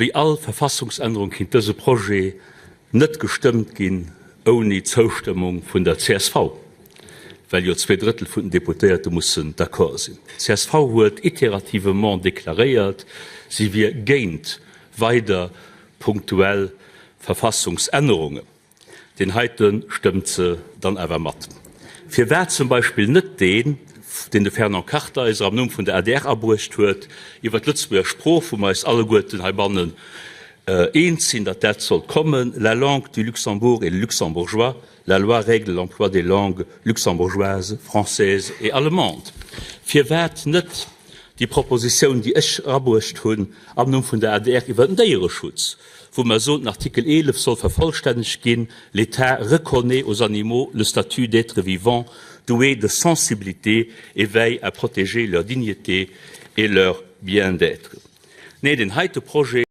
Wéi all Verfassungsännerung kinnt dëse Projet net gestëmmt ginn ouni d'Zoustëmmung vun der csv, well jo 2/3 vun den Deputéierte mussen d'accord sinn. D'CSV huet iterativement deklaréiert, si wier géint weider punktuell Verfassungsännerungen. Deen heite stëmmt se dann awer mat. Firwat zum Beispill net deen, deen de Fernand Kartheiser am Numm vun der adr abruecht huet, iwwer d'Lëtzebuerger Sprooch, wou mer eis alleguerten heibannen eens sinn, datt dat sollt kommen, La langue du Luxembourg et le luxembourgeois, la loi règle l'emploi des langues luxembourgeoise, française et allemande. Firwat net déi Propositioun, déi ech erabruecht hunn am Numm vun der adr iwwer den Déiereschutz, wou mer soen, den Artikel 11 soll vervollstännegt ginn, L'État reconnaît aux animaux le statut d'êtres vivants doués de sensibilité et veille à protéger leur dignité et leur bien-être. Nee, deen heite Projet.